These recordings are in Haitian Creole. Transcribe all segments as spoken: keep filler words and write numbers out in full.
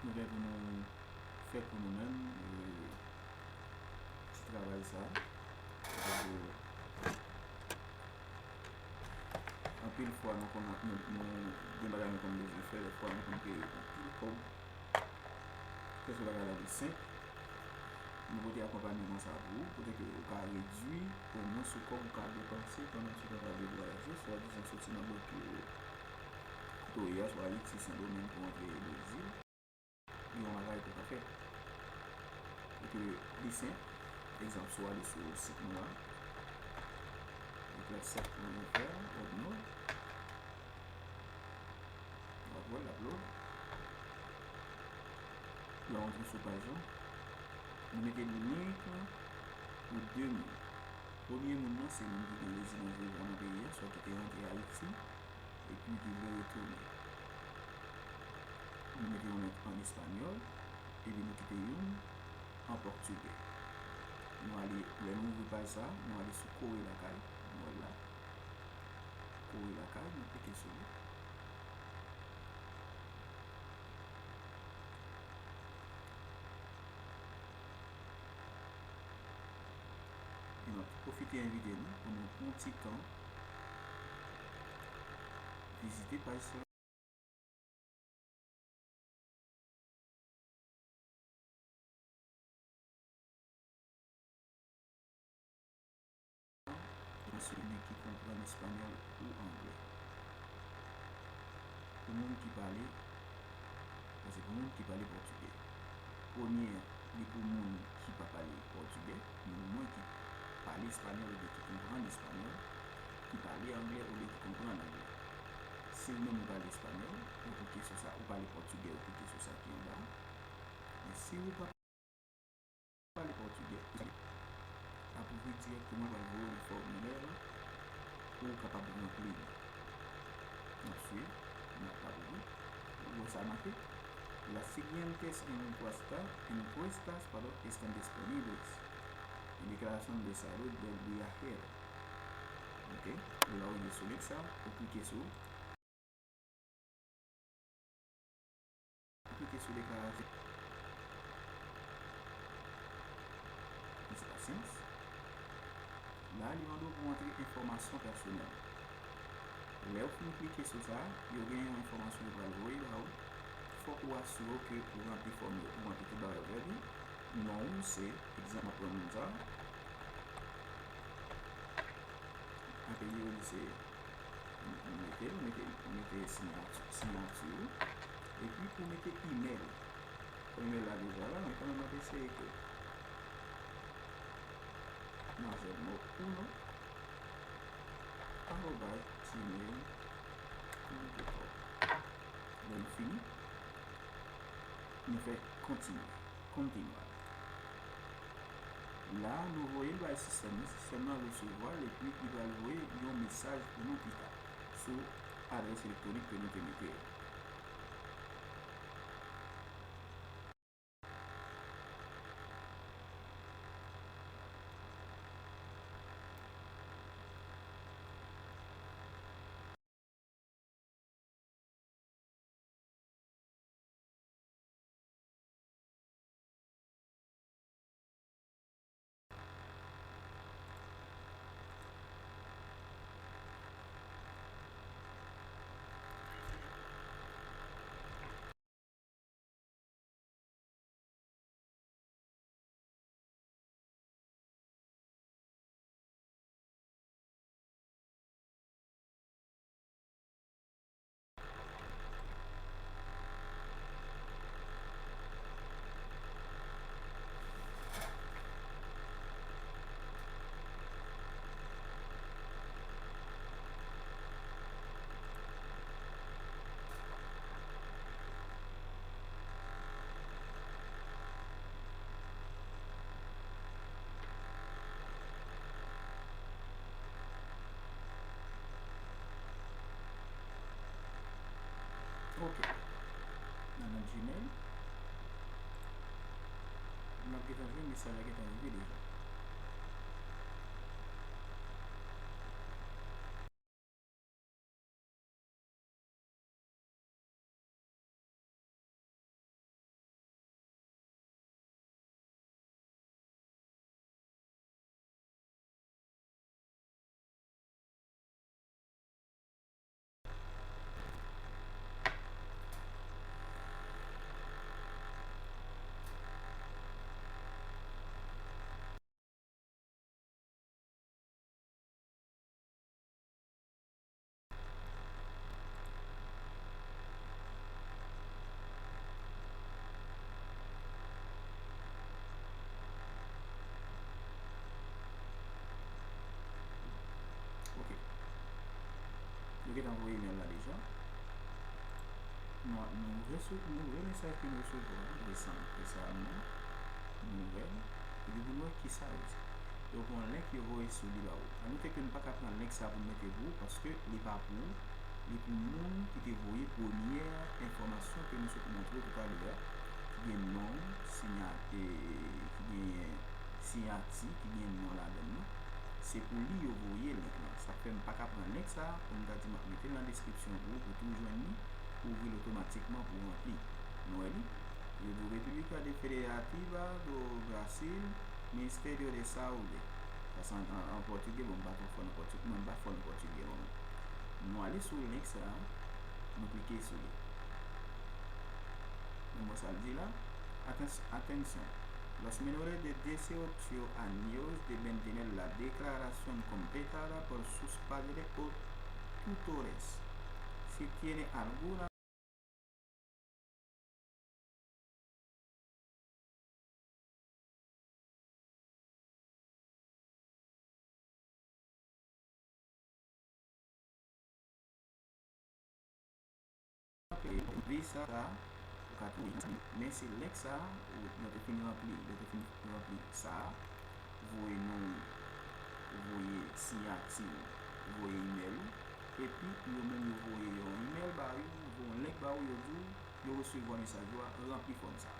Nou gen pou nou fè pou nou menm, e, ti travay sa. Paske anpil fwa nou konn, nou, nou gen bagay nou konn bezwen fè, dèfwa nou konn peye anpil kòb. Paske bagay la li senp. Nou pote akonpayman sa pou ou, kote ke ou ka redui omwen sou kòb ou ka depanse pandan ke w ap vwayaje, swadizan soti nan blòk ke kote w ye a, swa Ayiti, Sendomeng, pou w antre Brezil. Gen yon bagay ke w ka fè. E ke li senp, egzanp, si w ale sou sit nou an, e ke w ap sèch pou w fè, wèb nou, w ap wè l ap load. Lè w antre sou paj lan, nou mete limit pou de moun. Premye moun nan se moun ki gen rezidans deja nan peyi a, swa ki te rantre Ayiti, epi ki vle retounen. Nou mete yon lèt an espanyòl, epi nou kite youn an pòtigè. Nou ale, lè nou ouvri paj sa, nou ale sou Kore Lakay, nou wè l la. Kore Lakay, nou klike sou li. E m ap pwofite envite nou pou nou pran yon ti tan vizite paj sa. Answit, li ki konprann espanyòl ou anglè. Pou moun ki pale, sa se pou moun ki pale pòtigè. Premye a, li pou moun ki pa pale pòtigè, men mwen ki pale espanyòl oubyen ki konprann espanyòl, ki pale anglè oubyen ki konprann anglè. Si ou menm ou pale espanyòl, ou klike sou sa, ou pale pòtigè, ou klike sou sa ki anba a. Men si ou pa pale pòtigè, ap ouvri dirèkteman, l pral voye yon fòmilè pou ou kapab ranpli li. N ap swiv, n ap ouvri. Ou wè sa make? Las siguientes encuestas, encuestas, pardon, están disponibles en declaración de salud del viajero. Ok? Lè w rive sou link sa, ou klike sou Klike sou deklarasyon. Plis pasyans. La, li mande w pou w antre enfòmasyon pèsonèl. Lè w fin klike sou sa, yo gen yon enfòmasyon yo pral voye ba ou. Fòk ou asire w ke ou ranpli fòmilè, ou ranpli tout bagay yo trè byen. Non ou se, egzanp, mwen pran non sa. Apre yo di se, nou mete, nou mete, nou mete siyati, siyati ou, epi pou mete imèl. Imèl la deja la, men kanmenm n ap eseye ke Mazel Mo uno arobase gmail punto com. Lè nou fini, nou fè kontinye. Kontinye. La, nou voye l bay sistèm nan, sistèm nan resevwa l, epi li pral voye yon mesaj pou nou pita sou adrès elektwonik ke nou te mete a. Ok. Nan, nan Gmail, n ap gentan jwenn mesaj la gentan rive deja. gentan voye imèl la deja. Nou, nou resou-, nou ouvè mesaj ke nou resevwa resan-, resaman. Nou ouvè l, epi pou nou wè kisa yo di. Donk, yon link yo voye sou li ba ou. A note ke nou pa ka pran link sa pou nou mete pou ou, paske li pa pou ou. Li pou moun ki te voye premyè enfòmasyon ke nou sot montre w toutalè a, ki gen non, sinya-, e, ki gen siyati, ki gen non ladan l nan. Se pou li yo voye link lan. Sa fè m pa ka pran link sa pou m ta di m ap mete l nan deskripsyon pou ou, pou tou jwenn li, pou ouvri l otomatikman pou ranpli. Nou wè li? Yo di w República de Federativa do Brasil, Ministerio de Saúde. Sa se an, an, an pòtigè, bon, m pa twò fò nan pòtigè, mwen m pa fò nan pòtigè, non. Nou ale sou link sa, nou klike sou li. Nou wè sa l di la. Atens-, atención. Los menores de dieciocho años deben tener la declaración completada por sus padres o tutores. Si tiene alguna Visa sa, ou ka touye. Men se link sa, ou, nou te fin ranpli, nou te fin ranpli sa, voye non, voye siyati ou, voye imèl ou, epi yo menm yo voye yon imèl ba ou, yo voye yon link ba ou, yo di w, yo resevwa mesaj ou a, ranpli fòm sa.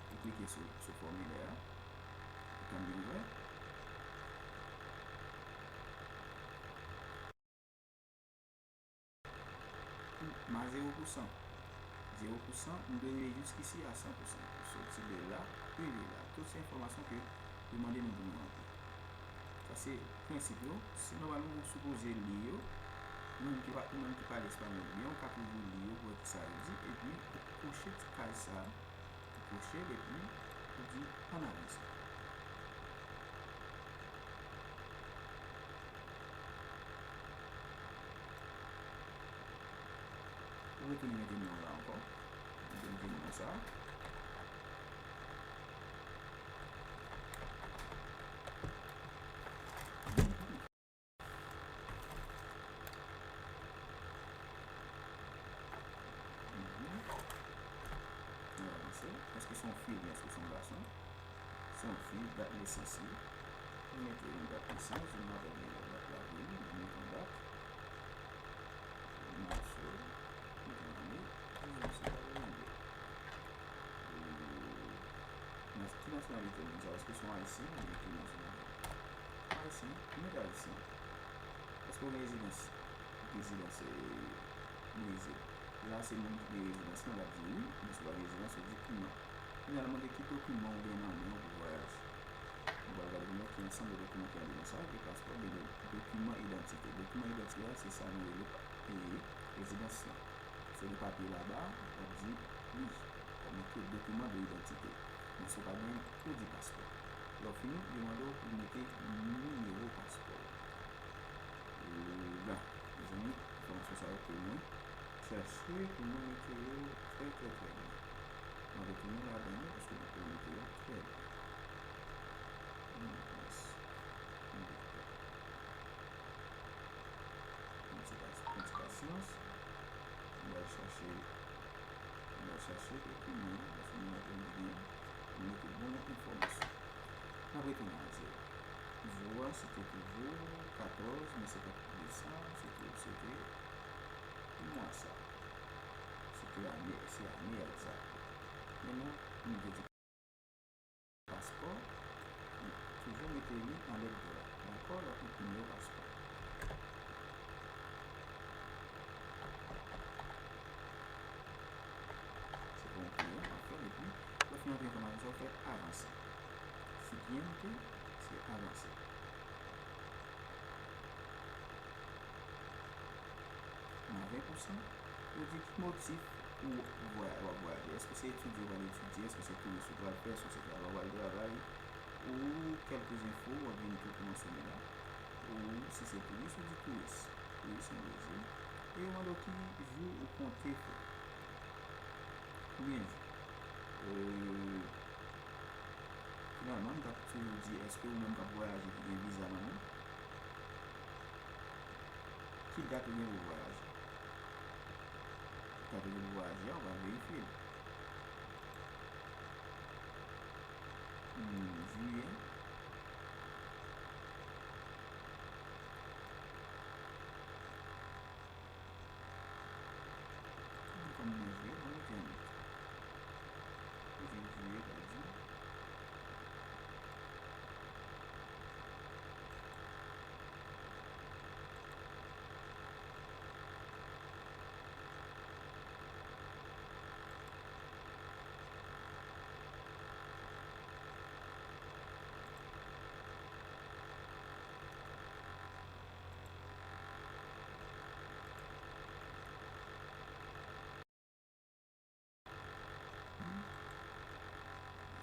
Ou klike sou, sou fòmilè a. Ou tann byen vre. M a zewo pou san. Zewo pou san, m dwe rive jiskisi a san pou san. Soti de la, rive la. Tout se enfòmasyon ke yo mande nou pou nou ranpli. Sa se prensip yo. Si nòmalman ou sipoze li yo, ou menm ki pa, ou menm ki pale espanyòl byen, ou ka toujou li yo pou wè kisa yo di, epi ou koche ti kaz sa a, ou koche l epi ou di ann avanse. Ou retounen mete non la ankò. Mete, mete non sa. Mhm. Nou avanse. Èske se yon fi oubyen èske se yon gason? Se yon fi, dat nesans li. Nou mete yon dat nesans, nou ap gade dat la pou li, nou mete yon dat. Mèsi. Mete yon ane, mil nèf san katrevende. Ou, nas-, ki nasyonalite moun sa? Èske se yon ayisyen oubyen ki nasyonalite? Ayisyen, nou mete ayisyen. Èske w gen rezidans? Rezidans, e, Brezil. La, se moun ki gen rezidans lan, l ap di wi, men si w pa gen rezidans, ou di non. Kounye a, l mande ki dokiman ou gen nan men w pou vwayaje. Nou pral gade pou nou ki ansanm de dokiman ki andedan sa, gen paspò, gen do-, dokiman idantite. Dokiman idantite a, se sa nou rele pa-, e, rezidans lan. Si w gen papye laba, w ap di wi. W ap mete document d'identité. Men si w pa gen, ou di paspò. Lè w fini, li mande w pou w mete nimewo paspò w. La, mezanmi, enfòmasyon sa yo ke mwen chache pou mwen mete yo trè, trè, trè byen. Mwen retounen ladan yo paske mwen pou mete yo trè byen. Yon adrès, yon adrès. Yon ti pas-, yon ti pasyans. M pral chache, m pral chache dokiman an, paske m mande m byen pou mete bon enfòmasyon. N ap retounen a zewo. Jou an, se te toujou katòz, men se pa t de sa, se te, se te mwa sa. Se te ane, se ane a egzak. Men non, m te di paspò, toujou mete li an lèt dwèt. Dakò? Lè w konfime yo paspò. Se pou yon kliyan, w ap fè l, epi lè w fin rantre enfòmasyon sa, w fè avanse. Si byen note, se avanse. Nan ven pou san, yo di ki motif ou vwaya-, w ap vwayaje. Èske se etidye w pral etidye? Èske se touris ou pral fè? Èske se travay w pral travay? Ou kèlke enfo, w ap vin tou pou mansyone la. Ou si se touris, ou di touris. Touris an Brezil. E yo mande w ki jou ou konte fè. Konbyen jou? Euh, finalman, m t ap toujou di, èske ou menm k ap vwayaje ki gen viza nan men w? Ki dat ou gen pou vwayaje? Sa te gen pou aji a, ou pral verifye l. Hmm, jiyè. Kòm mwen jiyè, mwen mete an. Mete jiyè, pa egzanp.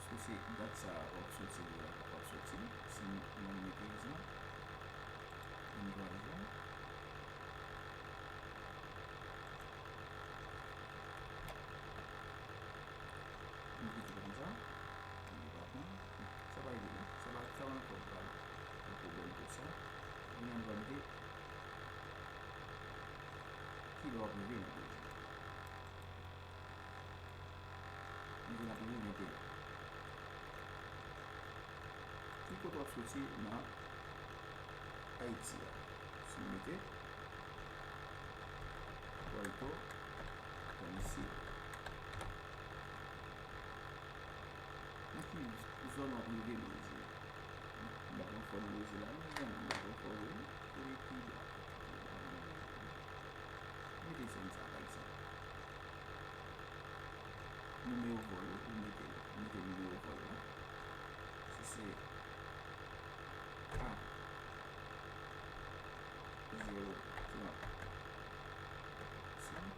So se dat sa a w ap soti li a, w ap soti li. Si nou, nou mete egzanp, vennntwa jan. Nou kite l konsa. Li pa pran. Sa pa ede non. Sa pa, sa pa nan kòd pa l. Yon pwoblèm pou sa. Kounye a nou va mete kilè w ap rive nan peyi. Li vin ap rive venteyen. Ki kote w ap soti nan Ayiti a? Si w mete Puerto Príncipe. Nan ki zòn w ap rive nan Brezil? M pa twò fò nan Brezil la, mezanmi, m pa twò fò vre. Kote ki la? Mete zòn sa, pa egzanp. Nimewo vòl ou, ou mete, ou mete nimewo vòl la. Si se A zewo trant senk.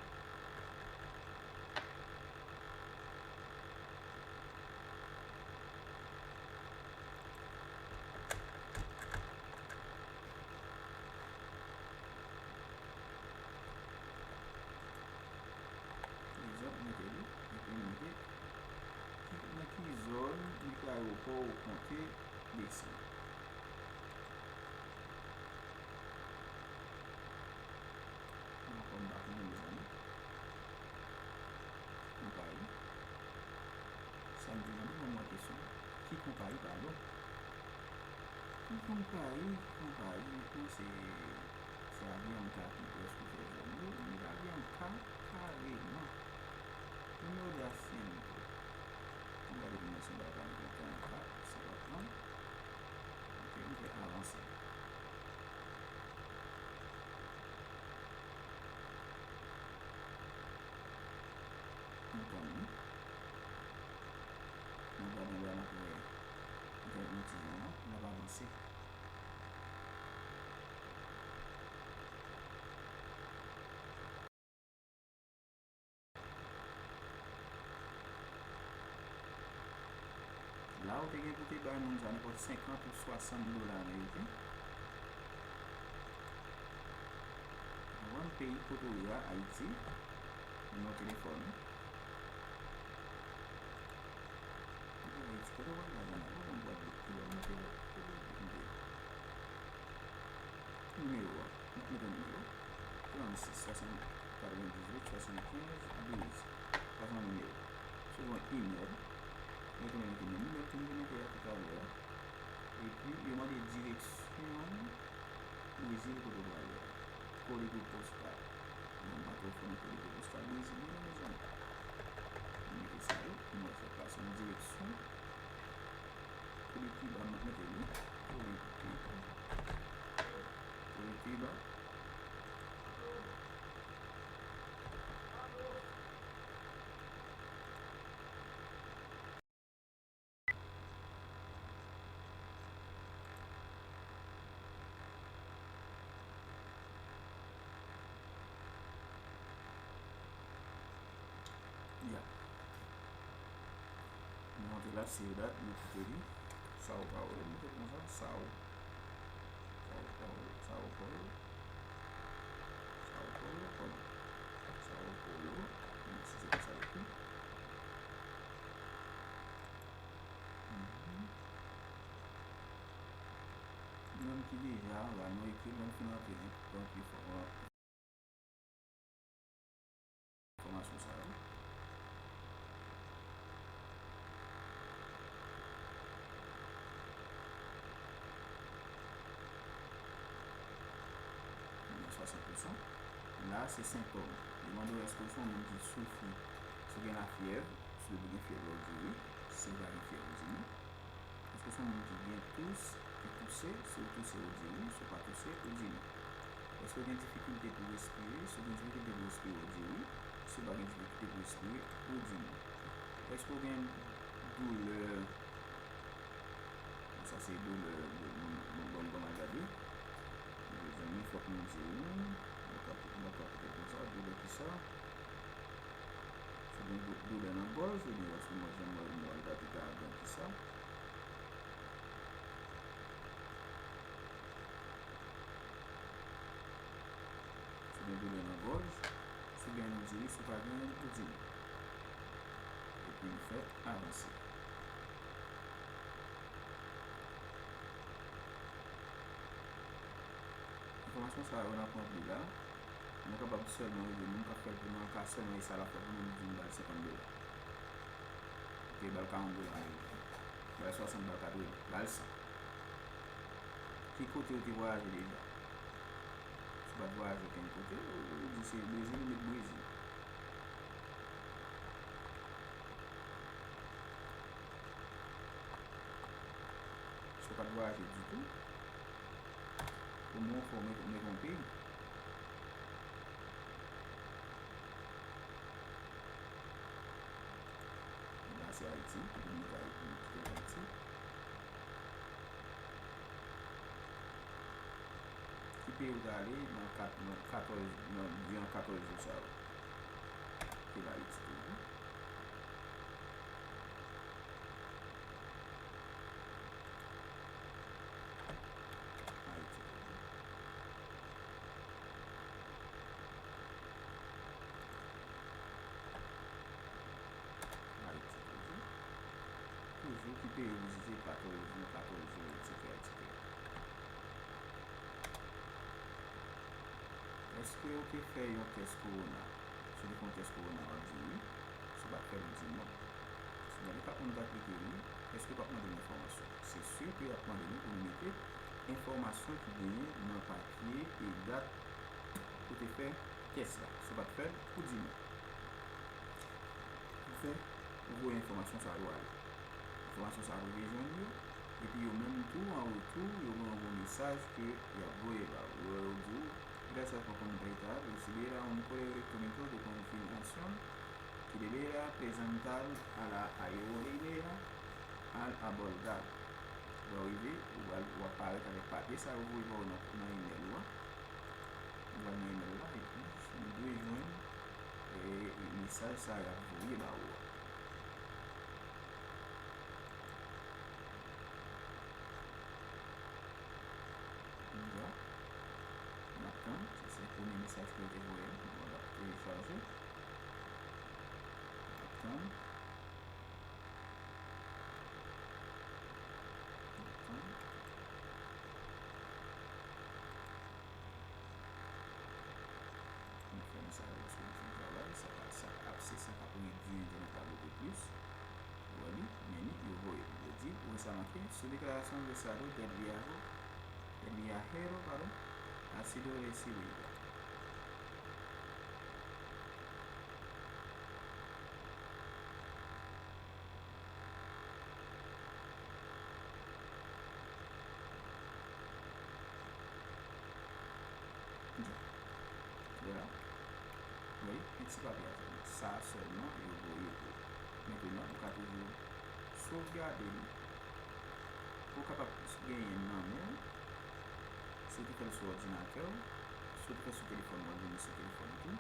Egzanp, mete li, epi mete ki, nan ki zòn, mete ayewopò ou konte desann. Ankò, m pa konnen, mezanmi. Konpayi. Sa m te mande, ban m wè kesyon an. Ki konpayi, padon? Ki konpayi? Ki konpayi? Non, se, se Avianca ki prèske fè zòn yo. Li Avianca kareman. Nimewo de asiento. Ann gade pou mwen si m pa ka mete yon kat, sa pa pran. Ok, m fè avanse. Nou tann li. Nou gade anba n ap wè. N ap wè yon ti jan la, n ap avanse. La ou te gen pou te bay moun sa nenpòt senkant ou swasant dola ameriken. Ou konprann, peyi kote w ye a, Ayiti, nimewo telefòn ou. Ou te Ayiti, kote w ap gade la, ou konn Gwadloup, ki bò w mete l, ki bò w mete l. Nimewo a. M ap mete nimewo. Trannsis, swasann, katrevendizuit, swasannkenz, douz. Sa se yon nimewo. Si w gen yon imèl, mete, mete menm imèl ke m te mete a toutalè a. Epi, yo mande direksyon Brezil kote w prale a. Kòdigo postal. Bon, m pa twò fò nan kòdigo postal Brezil yo non, mezanmi. M mete sa yo, pou m wè sa k pase nan direksyon Curitiba, m ap mete li. Curitiba. Curitiba. Ya. Nou antre la, save dat, nou kite li. Sao Paulo, nou fè konsa, Sao. Sao Paulo, Sao Paulo. Sao Paulo, kòman? Sao Paulo, nou si se konsa l ekri. Mhm. Nou menm ki deja la, nou ekri, lè n fin antre, donk, li fò, fò, fò, La, se sentòm. Yo mande w èske w se yon moun ki soufri, si w gen lafyèv, si w gen fyèv la, w di wi. Si w pa gen fyèv, w di non. Èske w se yon moun ki gen tous, ki touse? Si w touse, w di wi. Si w pa touse, w di non. Èske w gen difikilte pou w respire? Si w gen difikilte pou w respire, w di wi. Si w pa gen difikilte pou w respire, w di non. Èske w gen doulè? Sa se doulè, bon, bon, bon, bon, al gade. Mezanmi, fòk nou di wi. Mwen ka, mwen ka pote konsa, doulè ki sa? Se gen dou-, doulè nan gòj, ebyen, lòske mwen jan mwen, mwen al gade gagan ki sa. Si w gen doulè nan gòj, si w gen, nou di wi, si w pa gen, nou di non. Epi nou fè avanse. Enfòmasyon sa yo n ap ranpli la, nou kapab sèlman ede moun k ap fè l pou nou an ka sèlman e sa l ap fè pou nou, nou di n ba l senkant dola. Ok, ba l karant dola ameriken, ba l swasant, ba l katreven, ba l san. Ki kote ou te vwayaje deja? Si w pa t vwayaje okenn kote, ou di se Brezil, ou met Brezil. Si w pa t vwayaje ditou, omwen w fè w met, met yon peyi. La se Ayiti, nou met Ayiti, nou kite Ayiti. Ki peyi w t ale nan kat, nan katòz, nan, diran katòz jou sa yo? Ki Ayiti toujou. Ayiti toujou. Ayiti toujou. Toujou ki peyi w vizite, katòz jou, katòz jou, etsetera, etsetera. Èske w te fè yon tès kowona? Si w te fè yon tès kowona, w ap di wi. Si w pa t fè l, ou di non. Si w gade k ap moun ta klike wi, èske yo p ap mande nou enfòmasyon? Se si ke y ap mande nou pou nou mete enfòmasyon ki genyen nan papye e dat ou te fè tès la. Si w pa t fè l, ou di non. Ou fè, ou voye enfòmasyon sa yo ale. Enfòmasyon sa yo rive jwenn yo, epi yo menm tou, an retou, yo voye yon mesaj ke y ap voye ba ou. Yo, yo di w, gracias por conectar, recibirá un correo electrónico de confirmación que deberá presentar a la aerolínea al abordar. Lè w rive, ou pral, w ap parèt avèk papye sa yo voye ba w nan, nan imèl ou a. Ou pral nan imèl la, epi nou dwe jwenn, e, e, mesaj sa y ap voye ba ou a. N ap tann, sa se premye mesaj ke yo te voye a, bon, l ap telechaje. N ap tann. N ap tann. Nou fè mesaj la paske nou fè yon travay, sa ka, sa ka, se sa k ap redui entènèt la bokou plis. Ou wè li, men li, yo voye li. Yo di, únicamente su declaración de salud del viajo, del viajero, pardon, ha sido recibida. Vwala. Wi, men ti papye a sèlman. Sa a sèlman yo voye pou ou. Mentenan, ou ka toujou sovgade li pou w kapab genyen l nan men w. Si w te fè l sou òdinatè w, si w te fè l sou telefòn, w ap vini sou telefòn tou.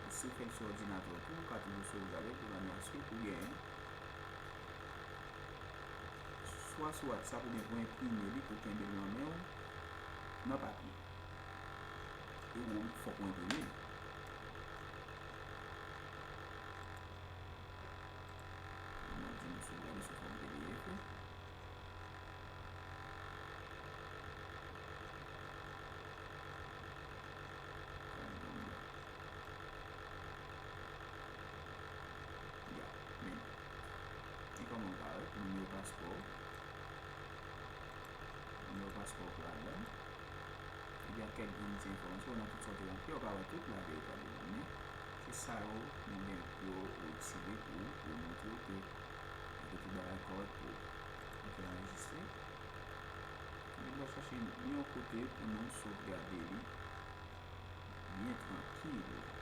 E si w fè l sou òdinatè w tou, ou ka toujou sovgade l de manyè aske pou genyen l swa sou WhatsApp oubyen pou enprime li, pou kenbe l nan men w, nan papye. E ou, fòk ou enprime l. Mwen di nou sovgade sou fòm P D F. Kay donk. Ya, men. E kòman w parèt? Nimewo paspò w. Nimewo paspò w ladan. E y a kèk grenn ti enfòmasyon nan tout sa w te ranpli, w pa wè tout la veritable la, men se sa yo nou gen pou yo retire pou ou, pou yo montre w ke ou te tout bagay kòrèk pou ou. Ok, anrejistre. Epi l ap chache yon kote pou nou sot gade li byen trankil.